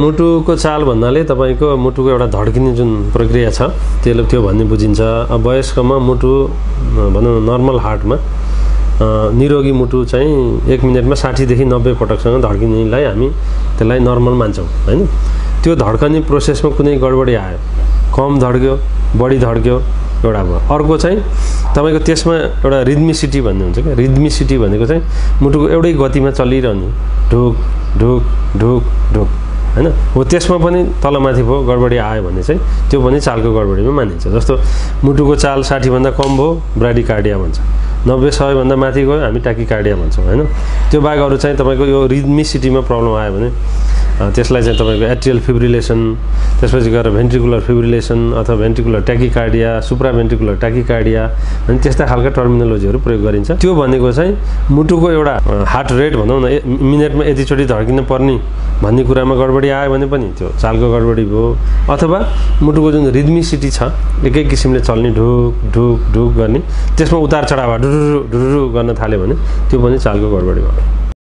मुटुको चाल भन्नाले तपाईको मुटुको एउटा धड्किने जुन प्रक्रिया छ त्यो भन्ने बुझिन्छ। अब वयस्कमा मुटु भनौं नर्मल हार्टमा निरोगी मुटु चाहिँ 1 मिनेटमा 60 देखि 90 पटकसँग धड्किनेलाई हामी त्यसलाई नर्मल मान्छौं हैन। त्यो धड्कने प्रोसेसमा कुनै गडबडी आयो, कम धड्क्यो बढी धड्क्यो एउटा भयो। अर्को चाहिँ तपाईको त्यसमा एउटा रिदमिसिटी भन्ने हुन्छ के। रिदमिसिटी भनेको चाहिँ मुटुको एउटै गतिमा चलिरहने ढुक ढुक ढुक ढुक हैन। हो त्यसमा पनि तलमाथि भयो गडबडी आयो भने चाहिँ त्यो पनि चालको गडबडीमा मानिन्छ। जस्तो मुटुको चाल 60 भन्दा कम भयो ब्राडिकार्डिया भन्छ, 90-100 भन्दा माथि गयो हामी ट्याकिकार्डिया भन्छौं हैन। त्यो बाहेक अरु चाहिँ तपाईको यो रिदमिसिटीमा प्रब्लम आयो भने त्यसलाई चाहिँ तपाईको एट्रियल फिब्रिलेसन, त्यसपछि गएर भेन्ट्रिकुलर फिब्रिलेसन अथवा भेन्ट्रिकुलर ट्याकिकार्डिया, सुप्राभेन्ट्रिकुलर ट्याकिकार्डिया अनि त्यस्ता खालका टर्मिनोलोजीहरु प्रयोग गरिन्छ। त्यो भनेको चाहिँ मुटुको एउटा हार्ट रेट भनौं न मिनेटमा यति चोटी धड्किन पर्ने भन्ने कुरामा गडबडी आयो भने पनि त्यो चालको गडबडी भयो। अथवा मुटुको जुन रिदमिसिटी छ एकै किसिमले चल्ने ढुक ढुक ढुक गर्ने त्यसमा उतार चढाव ढुरु ढुरु गर्न थाल्यो भने त्यो पनि चालको गडबडी भयो।